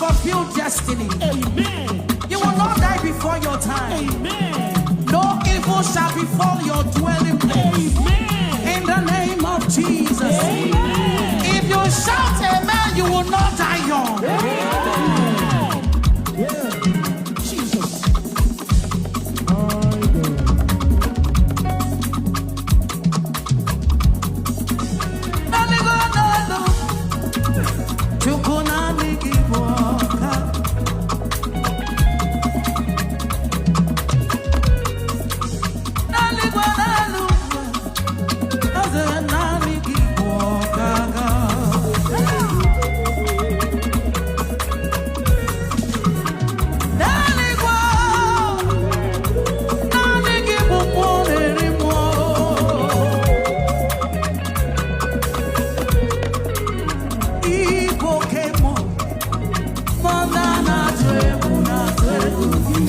Unfulfilled destiny. Amen. You will not die before your time. Amen. No evil shall befall your dwelling place. Amen. In the name of Jesus. Amen. If you shout amen, you will not die young. Yeah. Jesus. N'eluigwe n'elu, Chukwu naanị gị bụ ọka. N'eluigwe n'elu, eze naanị gị bụ ọkaka. N'eluigwe, naanị gị bụ mmụọ na-eri mmụọ. Ịbụ oke mmụọ, mmụọ na-atụ egwu na-atụ egwu gị.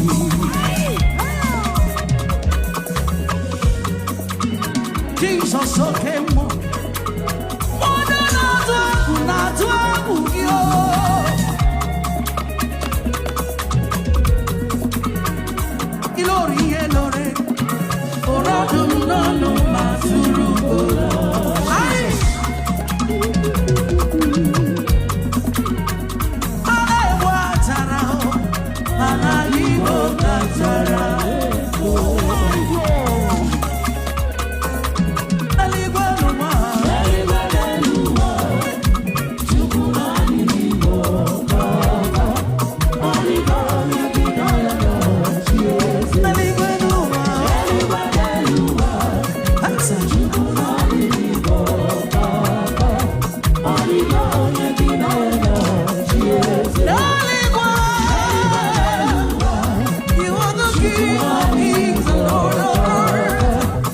Jizọs oke mmụọ, mmụọ na-atụ egwu na-atụ egwu gị o. Ilori ihe lore, ụrọdụ m n'ọnụ ma tụrụ ugo. Ai! A na-egbu achara o, mana Igbo kachara. Eluigwe n'ụwa. Eluigwe n'ụwa. Asa. Eluigwe. You are the King of kings and Lord of lords.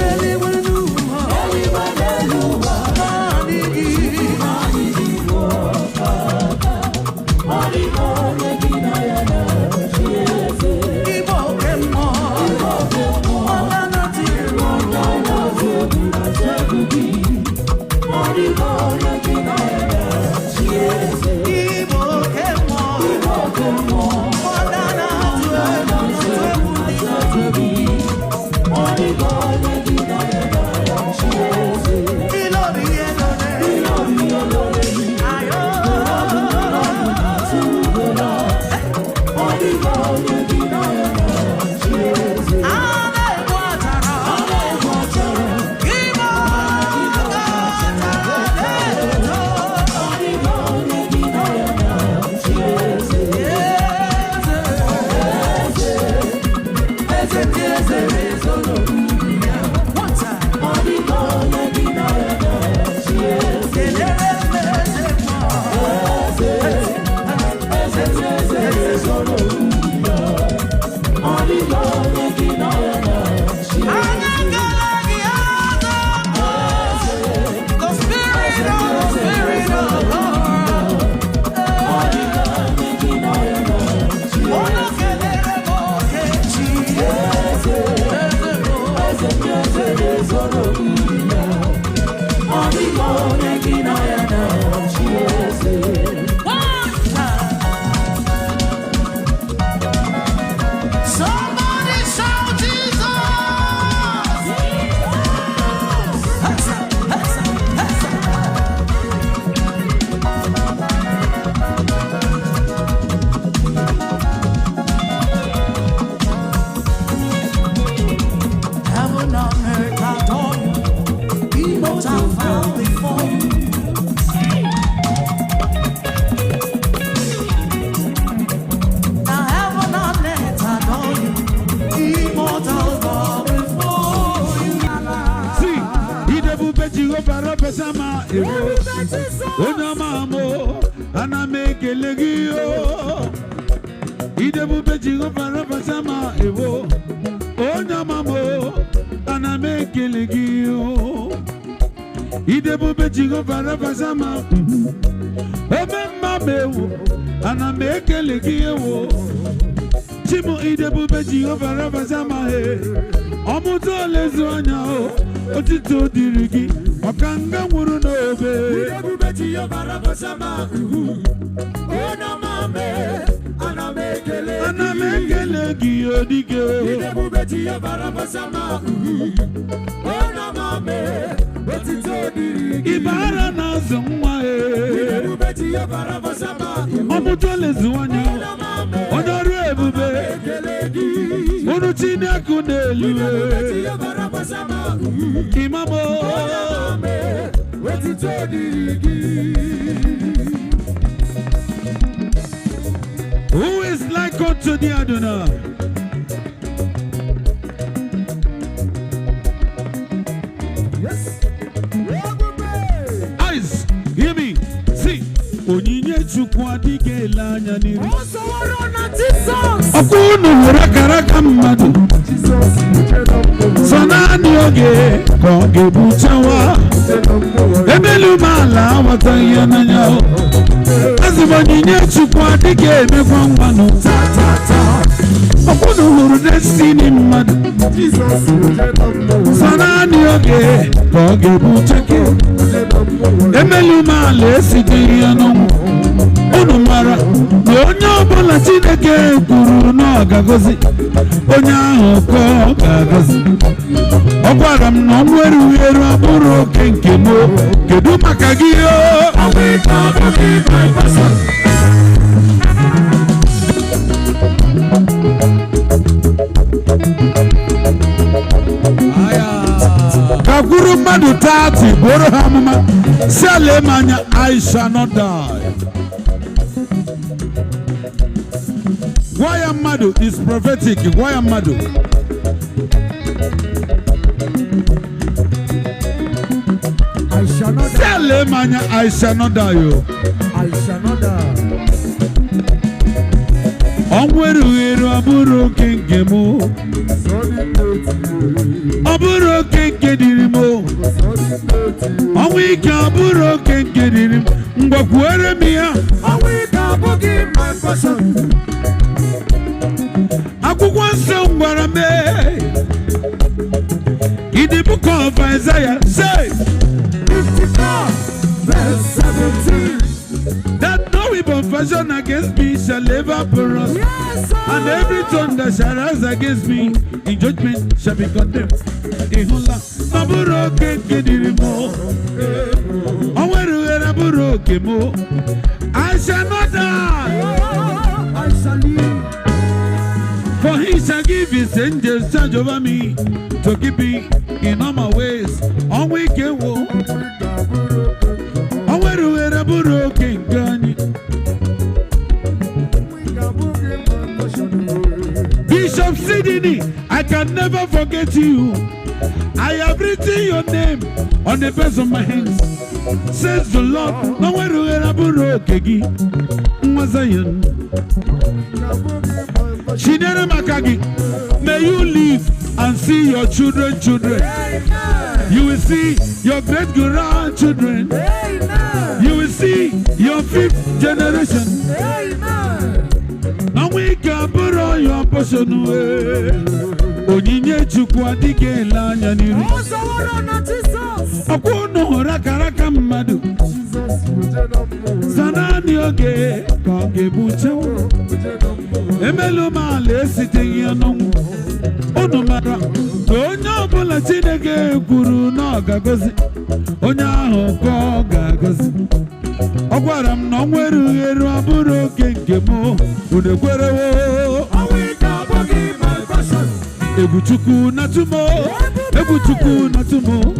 Eluigwe n'ụwa. Naanị gị. Ịbụ oke mmụọ. Ọla na-atụ egwu. Ịbụ oke mmụọ. Ọla na-atụ egwu, na-atụ egwu dị. Ilori ihe lore. Ayo. A na-egbu achara. Ịbụ oke achara na-eto. Eze. Eze ndị eze na-ezo n'okpuru ya. One time. Kelere m eze mmụọ. Anyị ekele gị, eze mmụọ. The spirit of the spirit of God. Unu kelere m oke chi. Eze mmụọ. One time. Somebody shout Jesus! Hesa, hesa, hesa. Heaven and earth adore you. Immortal bow before you. Now heaven and earth adore you. Immortal bow before you. Si, idebube Jehova rọpụta ewo. Onye ọma m o, ana m ekele gị o. Idebube Jehova rọpụta ma ewo. Onye ọma m o, ana m ekele gị o. Idebube Jehova rọpụta ma eme mma m ewo, ana m ekele gị ewo. Chimu idebube Jehova rọpụta ma he. Ọmụta olezu anya o, otito dịrị gị. Ọkanga nwụrụ n'obe. Ebube Jehova rabasama uhu. Onye ọma mee, ana m ekele gị. Ana m ekele gị, odike. Ebube Jehova rabasama uhu. Onye ọma mee, otito dịrị gị. Ịbara na-azụ nwa e. Ebube Jehova rabasama uhu. Ọmụtọlezuwanya. Onye ọma mee, Onye ọrụ ebube. ekele gị. Unu Chineke n'elu. Ebube Jehova rabasama uhu. Imamo. Onye ọma mee, otito dịrị gị. Who is like unto thee, Adonai? Yes. Ebube. Eyes, hear me. See, onyinye Chukwu adịghị ele anya n'iru. Ọsọwọrọ na Jizọs. Ọkwa unu hụrụ akara aka mmadụ. Jizọs uche na mmụọ. Sọ naanị oge ka ọ ga-ebuchawa. Uche na mmụọ. Emelu m ala aghọtaghị ya n'anya o. Azị m onyinye Chukwu adịghị emekwa ngwanụ. Ta ta ta. Ọkwa unu hụrụ destiny mmadụ. Jizọs uche na mmụọ. Sọ naanị oge ka ọ ga-ebuchake. Uche na mmụọ. Emelu m ala esiteghị ya n'ọnwụ. Unu mara na onye ọbụla Chineke kwuru na ọ ga-agọzi, onye ahụ ka ọ ga-agọzi. Ọ gwara m na ọnwụ erughị eru abụrụ oke nke m o. Kedu maka gị o? Ọnwụ ike abụghị my portion. Ka kwuru mmadụ 30 bụrụ ha amụma si ala eme anya, I shall not die. Gwa ya mmadụ, is prophetic. Gwa ya mmadụ. I shall not Si ala eme anya, I shall not die o. I shall not die. Ọnwụ erughị eru abụrụ oke nke m o. Sọdị n'otu. Ọ bụrụ oke nke dịrị m o. Sọdị n'otu. Ọnwụ ike ọ bụrụ oke nke dịrị m. Ngwakwuere m ya. Ọnwụ ike abụghị my portion. Akwụkwọ nsọ m gwara m ee. In the book of Isaiah say 54 verse 17. that no weapon fashioned against me shall ever prosper. Yes, sir. And every tongue that shall rise against me in judgment shall be condemned. Ị hụla, ọ bụrụ oke nke dịrị m o. Ọnwụ erughị abụrụ oke m o. I shall not die. I shall live. For he shall give his angels charge over me to keep me in all my ways. Ọnwụ ike wo. Ọnwụ erughị abụrụ oke nke anyị. Ọnwụ ike abụghị my portion. Bishop Sidney, I can never forget you. I have written your name on the base of my hands. Says the Lord. Ọnwụ erughị abụrụ oke gị. Nwa Zion. Chinyere m aka gị. May you live and see your children children. Amen. You will see your great grandchildren. Amen. You will see your fifth generation. Amen. Ọnwụ ike abụrụ your portion. Ee. Onyinye Chukwu adịghị ele anya n'iru. Ọsọwọrọ na Jizọs. Ọkwa unu hụrụ akara aka mmadụ. Jizọs uche na mmụọ. Sọ naanị oge ka ọ ga-ebuchewo. Uche na mmụọ. Emelu m ala esiteghị ya n'ọnwụ. Unu mara na onye ọbụla Chineke kwuru na ọ ga-agọzi, onye ahụ ka ọ ga-agọzi. Ọ gwara m na ọnwụ erughị eru abụrụ oke nke m. Unu ekwerewo? Ọnwụ ike abụghị my portion. Egwu Chukwu na tumo, egwu Chukwu na tumo,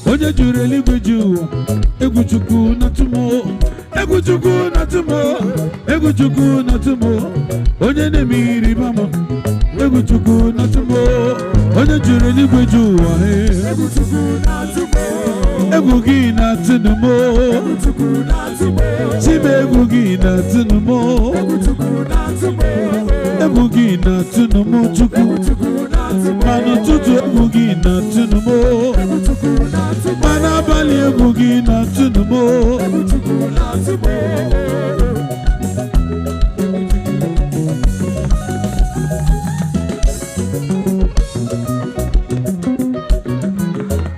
onye juru eluigwe ji ụwa. Egwu Chukwu na tumo, egwu Chukwu na tumo, egwu Chukwu na tumo, onye na-eme ịrịba ama. Egwu Chukwu na tumo, onye juru eluigwe ji ụwa he. Egwu Chukwu na-atụ m. Egwu gị na-atụnụ m. Egwu Chukwu na-atụ m. Chima, egwu gị na-atụnụ m. Egwu Chukwu na-atụ m. Egwu gị na-atụnụ m, Chukwu. Egwu Chukwu na-atụ m. Ma n'ụtụtụ, egwu gị na-atụnụ m. Egwu Chukwu na-atụ m. Ma n'abalị, egwu gị na-atụnụ m. Egwu Chukwu na-atụ m.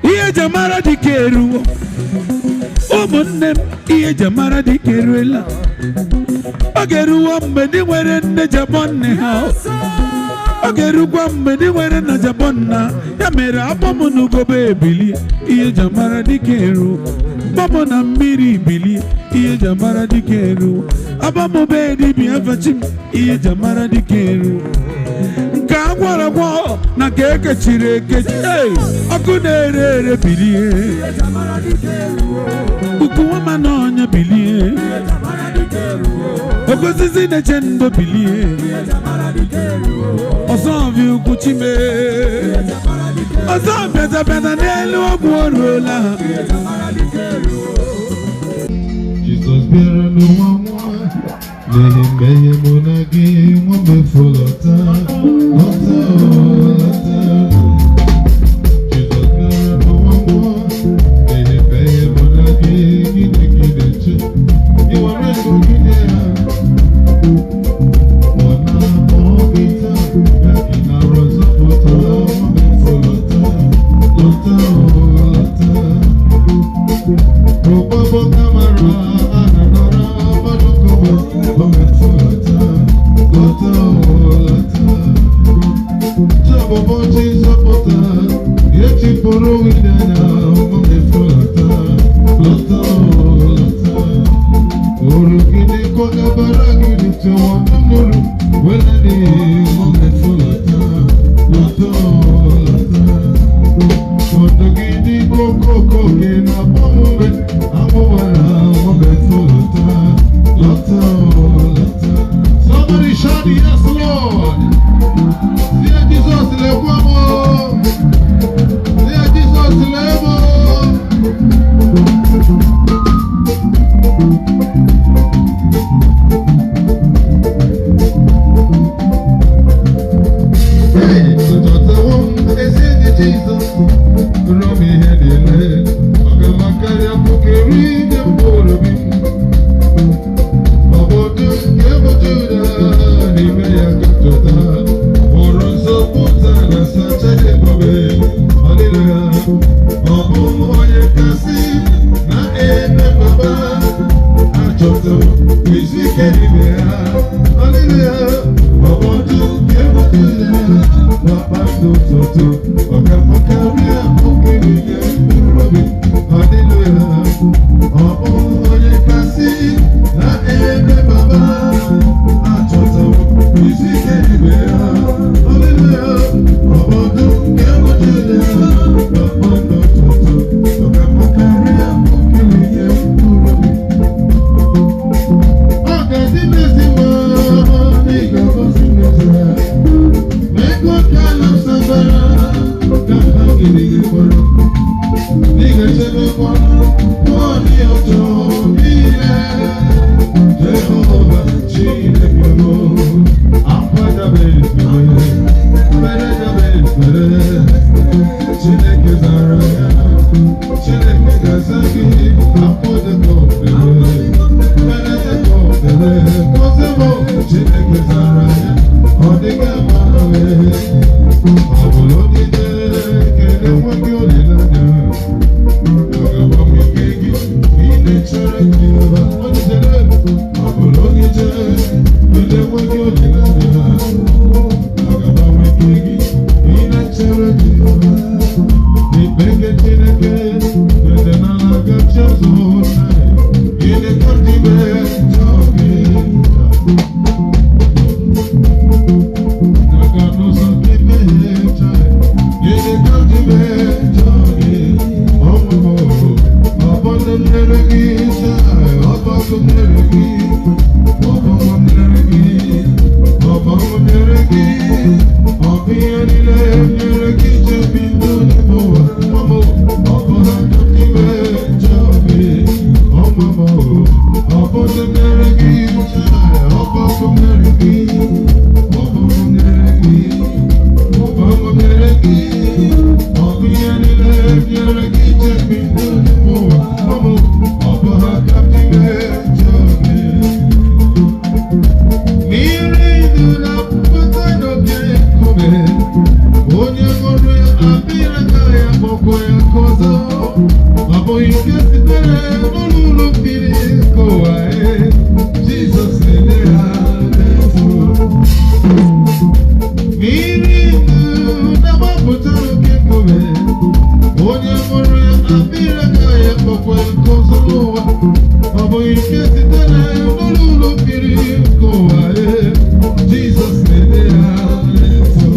Ihe Eji amara dike eruwo. Ụmụnne m, ihe eji amara dike eruela. Oge eruwo mgbe ndị nwere nne ji akpọ nne ha. Oge erukwa mgbe ndị nwere nna ji akpọ nna ya. Mere akpọ m n'ugobe ebilie. Ihe eji amara dike eruo. Kpọ m na mmiri bilie. Ihe eji amara dike eruo. Agba m be dibịa afachi m. Ihe eji amara dike eruo. Nke a gwọrọ agwọ na nke ekechiri ekechi. Ei, ọkụ na-ere ere, bilie. Ukwu nwama na ọnya, bilie. Oke osisi na-eche ndo, bilie. Ọsọ ọbịa ukwu chime, ọsọ bịata n'elu ọgwụ, o ruola. Jizọs bịara n'ụwa nwa n'ihi mmehie mụ na gị. Nwa mmefu, lọta, lọta, lọta. Jizọs bịara n'ụwa nwa n'ihi mmehie mụ na gị. Gịnị ka ị na-eche? Ị were ndụ gị nye ya. Ọ na-akpọ gị taa, bịa ka ị nara nzọpụta. Nwa mmefu, lọta, lọta, lọta. Ụgbọgbọ kamara ananara gbadukobo ometụlata lọta lọta. Chabụbọ chi nzọpụta echipụrụ ịdanya ometụlata lọta lọta. Orugide kọgabara gị ritewa nnụrụ welele ometụlata lọta lọta. Ọdọgidi kókókó gị na-agbanwe amụwara nwometụ lọta lọta lọta. Somebody shout yes, Lord. Dear Jesus, lekwa m o. Dear Jesus, lee m o. Hey, tụtụtụwo m ezi enyi Jizọs, rụọ m ihe niile, ọ ga-ama karịa puku iri nye mkpụrụ obi m. Obodo nke bụ Juda, n'ime ya ka m chọta hụrụ nzọpụta na nsacha dị ebube. Haleluya! Ọ bụ onye kasị na ebe baba achọtara izu ike n'ime ya. Haleluya! Obodo nke bụ Juda, kpakpando ụtụtụ, ọ ga-ama karịa puku iri nye mkpụrụ obi. Haleluya! Ọ bụ onye kasị na ebe baba achọtara izu ike n'ime ya. Haleluya! Obodo nke bụ Juda, kpakpando ụtụtụ, ọ ga-ama karịa puku iri nye mkpụrụ obi. Ọ ga-adị n'ezi mma, ị ga-agọzi n'ezi. Ego ka sabara ka ha gịrị gị kpọrọ. Ị ga-echebekwa pụọ n'ihe ọjọọ niile. Jehova Chineke m, akwa dabere ekpere, ekpere dabere ekpere. Chineke zara ya, Chineke ga-aza gị. Akwa Jekọb kpere, ekpere Jekọb kpere. Gọzie m, Chineke zara ya, ọ dịghị agbanwe. Ọ bụrụ onye jere kele nweghị olileanya, ọ ga-agbanwe ike gị niile chere Jehova. Onye jere, ọ bụrụ onye jere kele nweghị olileanya, ọ ga-agbanwe ike gị niile chere Jehova. Ikpe nke Chineke dị n'ala gachi azụ. Gịnị ka ndị mee chọọ gị? N'aka n'ụzọ gị mehie chọọ. Gịnị ka ndị mee chọọ gị? Ọnwụ ọbọ ndị mmere gị chọọ. Ọbọ ọkụ mmere gị. Ọbọ nwa mmere gị. Ọbọ nwa mmere gị. Ọbụ ihe niile mmere gị chebi ndụ n'ime ụwa. Ọbụ ọbụ ha ka ndị mee chọọ gị. Ọ bụghị nke sitere n'olulu mmiri nke ụwa e, Jizọs na-enye ha n'efu. Mmiri ndụ na-agbapụta oke nkume, onye mụrụ ya akpịrị agaghị akpọkwa nke ọzọ n'ụwa. Ọ bụghị nke sitere n'olulu mmiri nke ụwa e, Jizọs na-enye ha n'efu.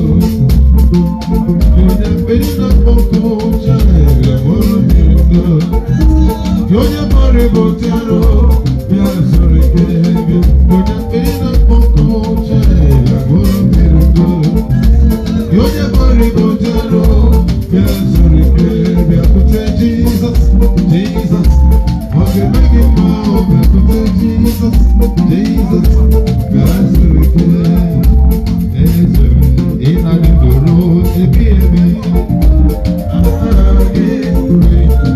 Onye akpịrị na-akpọ nkụ Chineke mụrụ mmiri ndụ. Onye mara ebe otu arụ bịa zuru ike bịa. Onye akpịrị na-akpọ nkụ Chineke mụrụ mmiri ndụ. Onye mara ebe otu arụ bịa zuru ike bịakwute Jizọs, Jizọs. Ọ ga-eme gị mma, ọ bịakwute Jizọs, Jizọs. Bịa zuru ike. Eze m, ị na-adị ndụ ruo ebighị ebi. Aha gị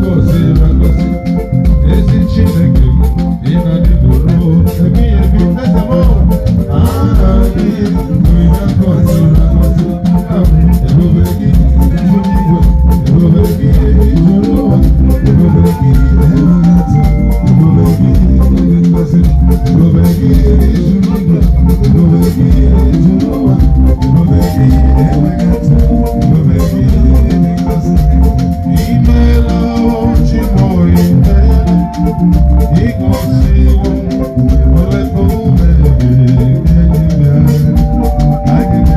gọziri agọzi. Ezi Chineke m, ị na-adị ndụ ruo ebighị ebi. Eze m, aha gị gọziri agọzi. Ebube gị juru igwe, ebube gị juru ụwa, ebube gị enweghị atụ, ebube gị dị ngọzi, ebube gị juru igwe, ebube gị juru ụwa, ebube gị enweghị atụ, ebube gị dị ngọzi. Imeela Chimo, imeela, ịgọziwo m, olekwa ume gị enyi m.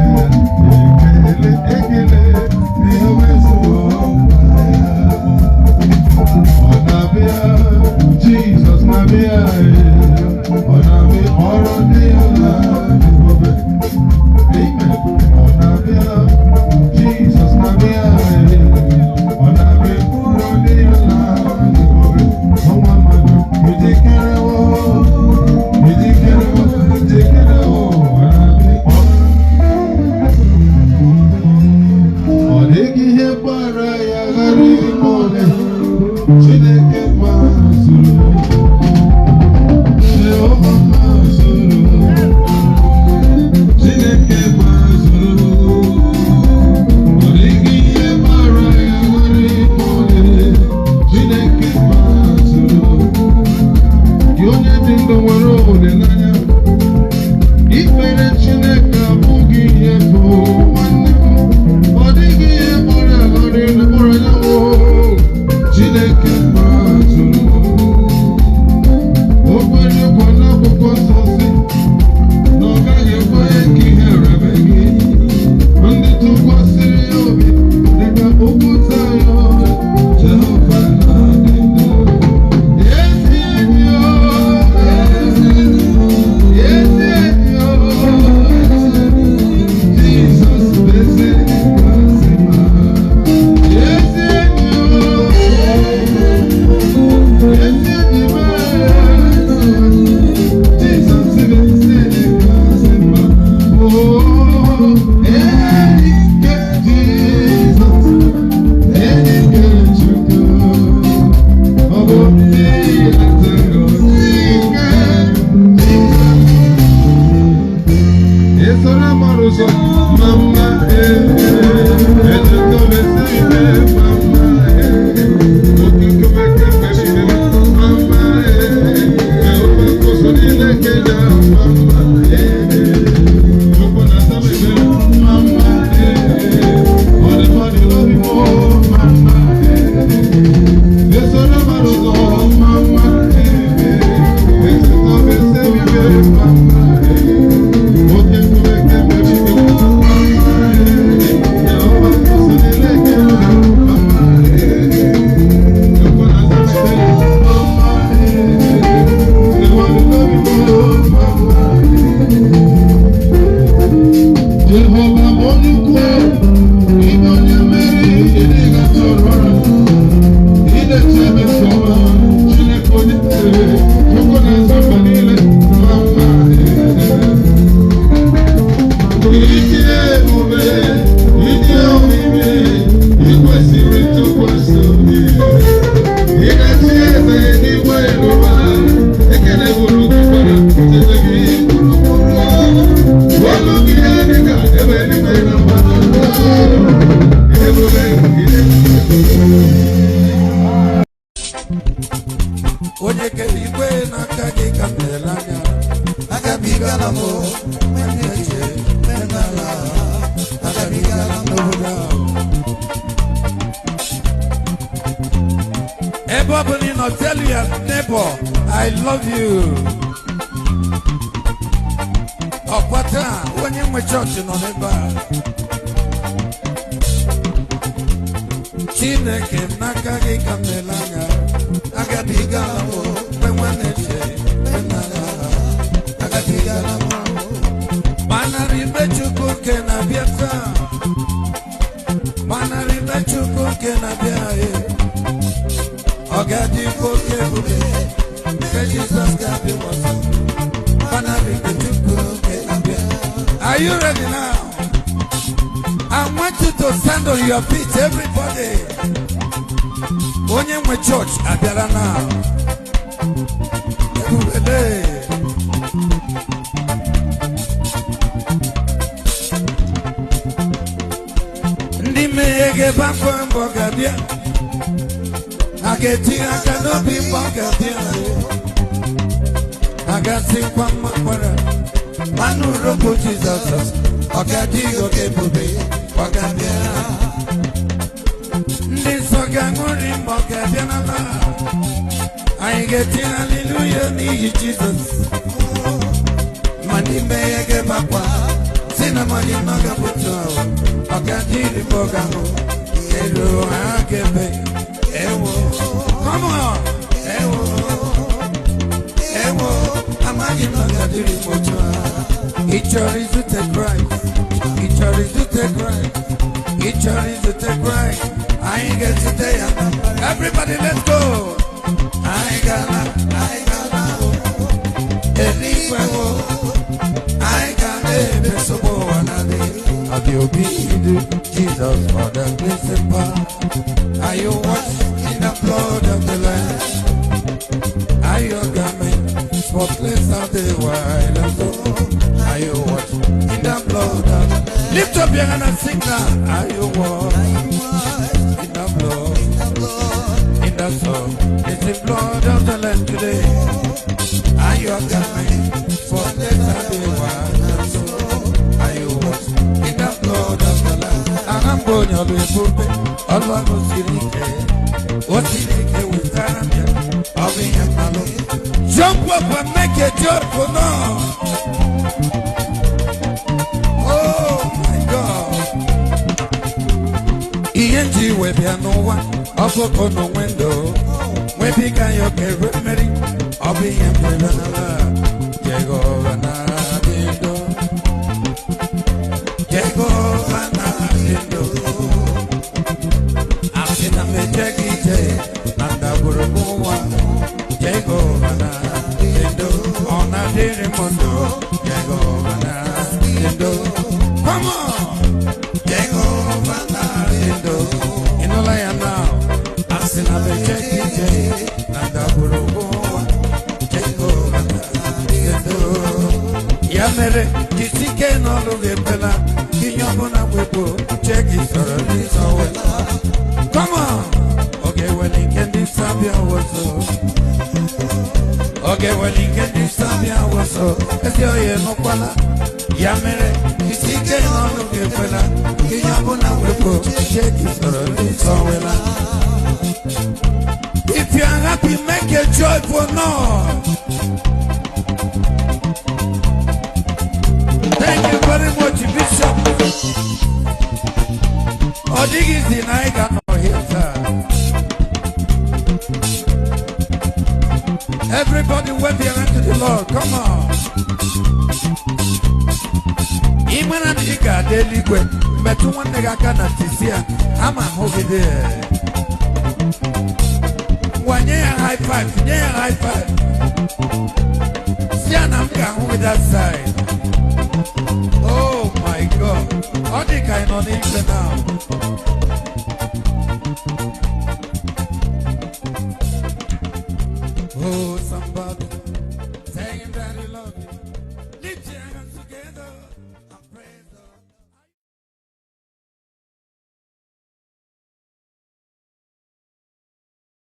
Ekele, ekele, ihe wezuo ọ na-abịa, Jizọs na-abịa, ọ na-abịa, ọrụ ndị ya na-ebube. Amen. Ọ na-abịa, Jizọs na-abịa, ọ na-abịa, ọrụ ndị ya na-ebube. Ọnwa mmadụ, ejikerewo, ejikerewo, ejikerewo, ọ na-abịa, ọ dịghị ihe gbara ya ghara ime ole Chineke mazụrụ, Jehova mazụrụ, Chineke mazụrụ. Ọ dịghị ihe gbara ya ghara ime ole Chineke mazụrụ. Gị onye dị ndụ nwere olileanya, ikpere Chineke abụghị ihe bụ nwanne m. Ọ dịghị ihe kpọrọ aghọrị mkpọrọ anyanwụ Chineke mazụrụ. O kwere nkwa n'akwụkwọ nsọ sị na ọ gaghị ekwe ka ihe rebe gị. Ndị tụkwasịrị ya obi dịka ugwu Zayọn, Jehova na-adị ndụ. Ezi enyi o, ezi enyi o, ezi enyi o, Jizọs bụ ezi kasị mma. Ezi enyi o, ezi enyi m, Jizọs bụ ezi enyi kasị mma. Oh, enyi nke Jizọs, enyi nke Chukwu. Ọ bụ ndị atụrụ nke Jizọs. Esoro mara ụzọ mama ee, elekere ime mama ee, oke nkume kemgbe mama ee, Jehova kwụsị niile keja mama ee, Chukwu na-asa m ebere mama ee, ọ dị mma dị obi m mama ee, esoro mara ụzọ mama ee, elekere ime mama ee. Oke nkume kemgbe Agabigala m mmeche menala agabigala m n'obodo ahụ. Ebe ọ bụla ị nọ, tell your neighbor, "I love you." Ọkwa taa, onye nwe chọọchị nọ n'ebe a. Chineke m, n'aka gị ka m na-ele anya. Agabigala m mgbe nwanne che menala agabigala m. Manara ibe Chukwu nke na-abịa taa, manara ibe Chukwu nke na-abịa e. Ọ ga-adịkwa oke ebube nke Jizọs ga-abịa ọzọ. Manara ibe Chukwu nke na-abịa. Are you ready now? I want you to stand on your feet, everybody. Onye nwe church abịara now. Ebubele. Ndị mmehie ga-ebe akwa mbọ ga-abịa. Ha ga-etinye aka n'obi mgbe ọ ga-abịa. Ha ga-asịkwa mma kwara. Manụ robo Jizọs, ọ ga-adị oke ebube, ọ ga-abịa. Ndị nsọ ga-aṅụrị mgbe ọ ga-abịa n'ala. Anyị ga-eti haleluya n'ihi Jizọs. Ma n'ime ya ga-ebe akwa, si na mmadụ ma ga-apụta ahụ. Ọ ga-adị mgbe ọ ga-ahụ. Elu ha ga-ebe, ewo. Come on, ewo. Ewo, amaghị m na ọ ga-adịrị m otu a. Ị chọrọ izute Kraịst? Ị chọrọ izute Kraịst? Ị chọrọ izute Kraịst? Anyị ga-ezute ya. Everybody, let's go. Anyị ga-ala, anyị ga-ala eluigwe wo. Anyị ga-ala ebe nsogbu ụwa na-adịghị. Have you been Jesus for the cleansing power? Are you washed in the blood of the Lamb? Are your garment spotless of the white of snow? Are you washed in the blood of? Lift up your hand and sing now. Are you washed in the blood? In the soul? It's the blood of the Lamb today. Are your garment spotless of the white of snow? Are you washed in the blood of the Lamb? Aha m bụ onye ọlụ ebube, ọlụ ahụ siri ike. O siri ike wetara m ya, ọ bụ ihe mmalụ. Jump up and make a joyful noise. Oh my God. Ihe nji wee bịa n'ụwa, ọ bụ ka unu nwee ndụ. Nwebiga ya oke ruo mmeri, ọ bụ ihe m ji bịa n'ala. Jehova na-adị ndụ. Jehova na-adị ndụ. Asị na m ejeghị ije na ndagwurugwu ụwa. Jehova na-adị ndụ. Ọ na-adịrị m ndụ. Jehova na-adị ndụ. Come on! Jehova na-adị ndụ. Ị nụla ya now? Asị na m ejeghị ije na ndagwurugwu ụwa. Jehova na-adị ndụ. Ya mere, jisi ike n'ọlụ gị, ekwela ihe ọbụla wepụ uche gị sọrọ ndị nsọ wela. Come on! Oge weli nke ndị nsọ bịa wọzọ. Oge weli nke ndị nsọ bịa wọzọ. Ezi oyi nụkwala. Ya mere, jisi ike n'ọlụ gị, ekwela ihe ọbụla wepụ uche gị sọrọ ndị nsọ wela. If you are happy, make a joyful noise. Thank you very much, Bishop. Ọ dịghịzi na anyị ga-anọ here taa. Everybody wave your hand to the Lord. Come on. Ị mara na ị ga-adị eluigwe, metụ nwanne gị aka na ntịsi ya, ama ahụ gị dị. Ngwa, nye ya high five, nye ya high five. Si ya na m ga-ahụ gị that side. Oh my God. Ọ dị ka ị nọ n'ikpe now.